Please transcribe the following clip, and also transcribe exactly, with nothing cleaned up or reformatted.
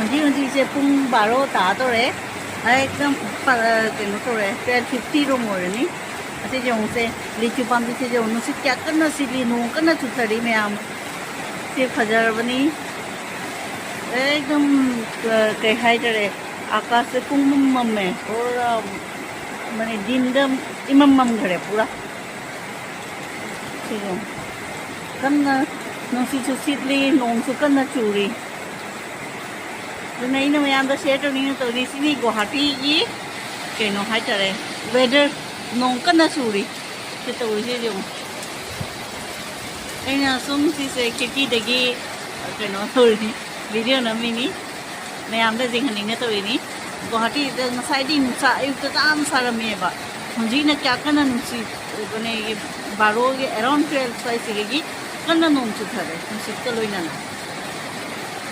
ꯍꯧꯖꯤꯛ ꯍꯧꯖꯤꯛꯁꯦ ꯄꯨꯡ ꯕꯥꯔꯣ ꯇꯥꯗꯣꯔꯦ꯫ ꯑꯦꯛꯗꯝ ꯀꯩꯅꯣ ꯇꯧꯔꯦ, ꯇꯨꯋꯦꯜꯐ ꯐꯤꯐꯇꯤ ꯔꯣꯝ ꯑꯣꯏꯔꯅꯤ꯫ ꯑꯁꯤ ꯌꯦꯡꯉꯨꯁꯦ, ꯂꯤꯆꯨ ꯄꯥꯝꯕꯤꯁꯦ ꯌꯦꯡꯉꯨ, ꯅꯨꯡꯁꯤꯠ ꯀꯌꯥ ꯀꯟꯅ ꯁꯤꯠꯂꯤ, ꯅꯣꯡ ꯀꯟꯅ ꯆꯨꯊꯔꯤ ꯃꯌꯥꯝ꯫ ꯁꯤ ꯐꯖꯔꯕꯅꯤ꯫ ꯑꯦꯛꯗꯝ ꯀꯩ ꯍꯥꯏꯇꯥꯔꯦ, ꯑꯀꯥꯁꯁꯦ ꯄꯨꯡꯃꯝ ꯃꯝꯃꯦ꯫ ꯄꯨꯔꯥ ꯃꯅꯤ ꯗꯤꯟꯗ ꯏꯃꯝ ꯃꯝꯈ꯭ꯔꯦ ꯄꯨꯔꯥ꯫ ꯁꯤꯒ ꯀꯟꯅ ꯅꯨꯡꯁꯤꯠꯁꯨ ꯁꯤꯠꯂꯤ, ꯅꯣꯡꯁꯨ ꯀꯟꯅ ꯆꯨꯔꯤ꯫ ꯑꯗꯨꯅ ꯑꯩꯅ ꯃꯌꯥꯝꯗ ꯁꯤꯌꯔ ꯇꯧꯅꯤꯡꯅ ꯇꯧꯔꯤ, ꯁꯤꯅꯤ ꯒꯨꯋꯥꯍꯥꯇꯤꯒꯤ ꯀꯩꯅꯣ ꯍꯥꯏꯇꯥꯔꯦ, ꯋꯦꯗꯔ꯫ ꯅꯣꯡ ꯀꯟꯅ ꯆꯨꯔꯤ꯫ ꯁꯤ ꯇꯧꯔꯤꯁꯦ ꯌꯦꯡꯉꯨ꯫ ꯑꯩꯅ ꯁꯨꯝ ꯁꯤꯁꯦ ꯈꯤꯇꯤꯗꯒꯤ ꯀꯩꯅꯣ ꯇꯧꯔꯤꯅꯤ, ꯚꯤꯗꯤꯑꯣ ꯅꯝꯃꯤꯅꯤ, ꯃꯌꯥꯝꯗ ꯌꯦꯡꯍꯟꯅꯤꯡꯅ ꯇꯧꯔꯤꯅꯤ꯫ ꯒꯨꯋꯥꯍꯥꯇꯤꯗ ꯉꯁꯥꯏꯗꯤ ꯅꯨꯡꯁꯥ ꯑꯌꯨꯛꯇ ꯌꯥꯝ ꯁꯥꯔꯝꯃꯦꯕ, ꯍꯧꯖꯤꯛꯅ ꯀꯌꯥ ꯀꯟꯅ ꯅꯨꯡꯁꯤꯠ, ꯀꯩꯅꯣꯒꯤ ꯕꯥꯔꯣꯒꯤ ꯑꯦꯔꯥꯎꯟ ꯇꯨꯋꯦꯜꯐ ꯁ꯭ꯋꯥꯏꯁꯤꯗꯒꯤ ꯀꯟꯅ ꯅꯣꯡ ꯆꯨꯊꯔꯦ ꯅꯨꯡꯁꯤꯠꯀ ꯂꯣꯏꯅꯅ꯫